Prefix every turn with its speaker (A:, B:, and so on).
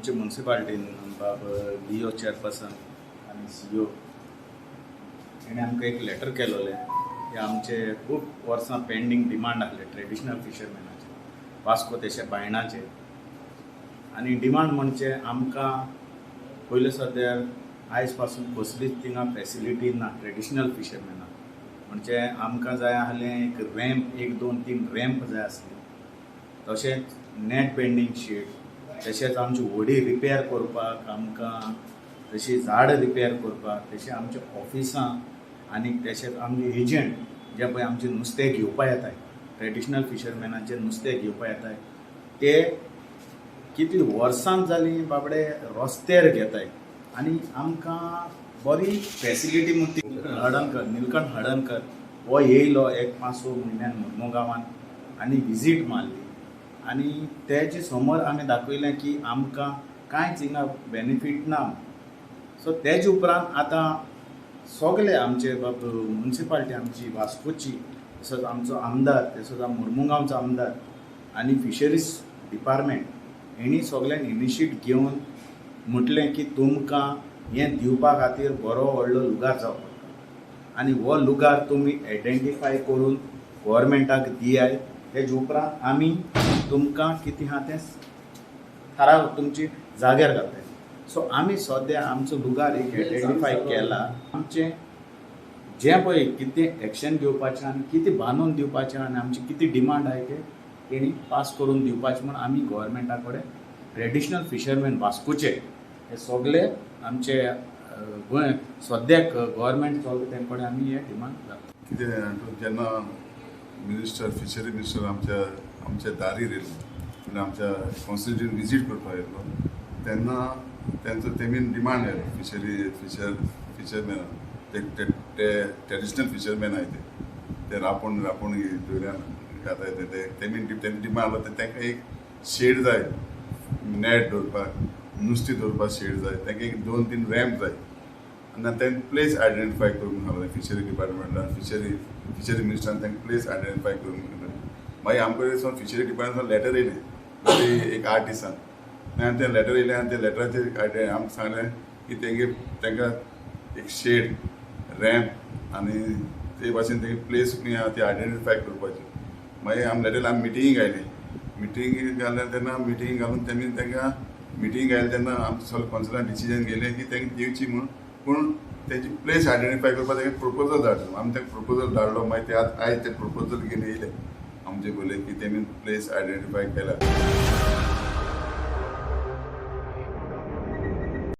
A: आमचे मुन्सिपाल्टीन बाब Leo chairperson आनी सीईओ हेणें आमकां एक लेटर केलोलें की आमचे खूब वर्सां पेंडींग डिमांड आहले ट्रेडिशनल फिशरमॅनाचे वास्को तेशे बायणाचे. आनी डिमांड म्हणजे आमकां पयले सद्या आयज पासून कसलीच थिंगा फेसिलिटी ना ट्रेडिशनल फिशरमॅनाक. म्हणजे आमकां जाय आहलें एक रॅम्प, एक दोन तीन रॅम्प जाय आसली, तशेंच नॅट बेंडींग शीट, तशेंच आमची व्हडी रिपेर करपाक आमकां, तशी झाड रिपेर करपाक, तशें आमच्या ऑफिसां आनी तशेंच आमचे एजंट जे पळय आमचें नुस्तें घेवपा येताय, ट्रेडिशनल फिशरमॅनाचें नुस्तें घेवपा येताय, ते कितलीं वर्सां जालीं बाबडे रस्त्यार घेताय आनी आमकां बरी फेसिलिटी म्हूण ती. हळदणकर, निलकंठ हळदणकर हो येयलो एक 5-6 म्हयन्यान मुरमुगांवान आनी विजीट मारली आनी तेजे समोर आमी दाखयलें की आमकां कांयच हिंगा बेनिफीट ना. सो तेजे उपरांत आतां सगले आमचे बाब मुन्सिपाल्टी आमची वास्कोची, तसोच आमचो आमदार, तसोच मुरमुगांवचो आमदार आनी फिशरीज डिपार्टमेंट हेणी सगल्यांनी इनिशिएट घेवन म्हटलें की तुमकां हें दिवपा खातीर बरो व्हडलो लुगार जावं पडटा आनी हो लुगार तुमी आयडेंटिफाय करून गोवोरमेंटाक दियाय, तेजे उपरांत आमी तुमकां कितें आहा तें थाराव तुमची जाग्यार घालतले. सो आमी सद्या आमचो लुगार एक आयडेंटिफाय केला. आमचें जें पळय कितें एक्शन घेवपाचें आनी कितें बांदून दिवपाचें आनी आमची कितें डिमांड आहाय तें तेणी पास करून दिवपाचें म्हूण आमी गोवोरमेंटा कडेन ट्रेडिशनल फिशरमॅन वास्कोचे हे सगले आमचे गोंय सद्याक गोवोरमेंट चलता तें कडेन आमी हे डिमांड घालता.
B: कितें, जेन्ना मिनिस्टर, फिशरी मिनिस्टर आमच्या आमच्या दारीर येयलो, म्हणजे आमच्या कॉन्स्टिट्युएन्सी विजीट करपाक येयलो, तेन्ना तेंचो तेमी डिमांड आयलो फिशरमॅन ते ते ट्रेडिशनल फिशरमॅन आहाय, ते ते रांपोण रांपोण दर्यान घाताय, ते ते तेमी तेंचे डिमांड आसलो ते तांकां एक शेड जाय, नॅट दवरपाक, नुस्तें दवरपाक शेड जाय, तांकां एक दोन तीन रॅम्प जाय आनी तें प्लेस आयडेंटिफाय करूंक सांगलें फिशरी डिपार्टमेंटान. फिशरी फिशरी मिनिस्टरान तांकां प्लेस आयडेंटिफाय करूंक. मागीर आमकां कडेन फिशरी डिपार्टमेंटान लेटर येयलें एक 8 दिसान आनी तें लेटर येयलें आनी त्या लेटराचेर आमकां सांगलें की तेंगे तांकां एक शेड, रॅम्प आनी ते भाशेन तेंगे प्लेस खंय आहा ती आयडेंटिफाय करपाची. मागीर आमी लेटर, आमी मिटिंगेक आयली. मिटिंगेक घालें तेन्ना, मिटींग घालून तेमी तांकां मिटींग आयलें तेन्ना आमचे सगळे कौन्सिलान डिसिजन घेयलें की तांकां दिवची म्हूण, पूण तेंची प्लेस आयडेंटिफाय करपाक तांकां प्रपोजल धाडलो. आमी तांकां प्रपोजल धाडलो. मागीर ते आतां आयज ते प्रपोजल घेवन येयले आमचे पयले की तेमी प्लेस आयडेंटिफाय केल्या.